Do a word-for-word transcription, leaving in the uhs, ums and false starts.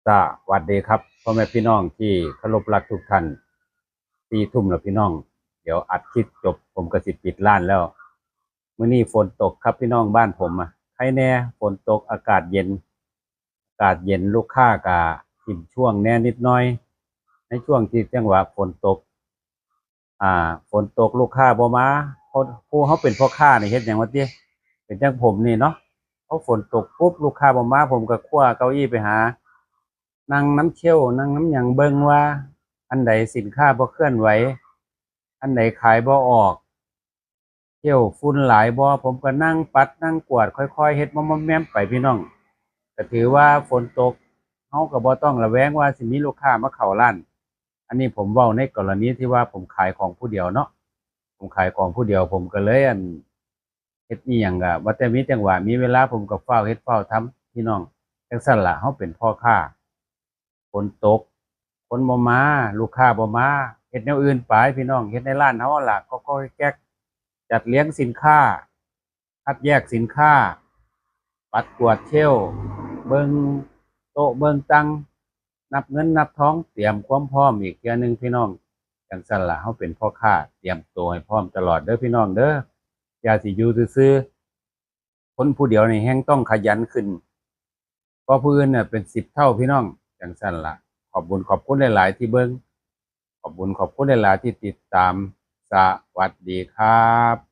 สวัสดีครับ พ่อแม่พี่น้องที่เคารพรักทุกท่าน สี่ทุ่มแล้วพี่น้อง เดี๋ยวอัดคลิปจบผมก็สิปิดร้านแล้ว มื้อนี้ฝนตกครับพี่น้อง บ้านผมอะ ใครแน่ ฝนตก อากาศเย็น อากาศเย็น ลูกค้ากะถิ่มช่วงแน่นิดหน่อย ในช่วงที่จังหวะฝนตก อ่า ฝนตกลูกค้าบ่มา เพราะผู้เฮาเป็นพ่อค้านี่เฮ็ดหยังวะติ เป็นจังผมนี่เนาะ พอฝนตกปุ๊บลูกค้าบ่มา ผมก็คว้าเก้าอี้ไปหา นั่งนำเชลฟ์ นั่งนำหยัง เบิ่งว่าอันใดสินค้าบ่เคลื่อนไหว อันใดขายบ่ออก เชลฟ์ฝุ่นหลายบ่ ผมก็นั่งปัดนั่งกวาด ค่อยๆเฮ็ดมอมๆแมมๆไปพี่น้อง ก็ถือว่าฝนตก เฮาก็บ่ต้องระแวงว่าสิมีลูกค้ามาเข้าร้าน อันนี้ผมเว้าในกรณีที่ว่าผมขายของผู้เดียวเนาะ ผมขายของผู้เดียว ผมก็เลย อัน เฮ็ดอีหยังก็ว่าแต่มีจังหวะมีเวลา ผมก็ฟ้าวเฮ็ดฟ้าวทำพี่น้อง จังซั่นล่ะ เฮาเป็นพ่อค้า ฝนตก คนบ่มา ลูกค้าบ่มา เฮ็ดแนวอื่นไปพี่น้อง เฮ็ดในร้านเฮาล่ะ ก็ๆแก๊กๆ จัดเรียงสินค้า คัดแยกสินค้า ปัดกวาดเชลฟ์ เบิ่งโต๊ะเบิ่งตัง นับเงินนับทอง เตรียมความพร้อมอีกเทื่อหนึ่งพี่น้อง จังซั่นล่ะ เฮาเป็นพ่อค้า เตรียมตัวให้พร้อมตลอดเด้อพี่น้องเด้อ อย่าสิอยู่ซื่อๆ คนผู้เดียวนี่แฮ่งต้องขยันขึ้นกว่าผู้อื่นน่ะเป็นสิบเท่าพี่น้อง จังซั่นล่ะ ขอบบุญขอบคุณหลายๆที่เบิ่ง ขอบบุญขอบคุณหลายๆที่ติดตาม สวัสดีครับ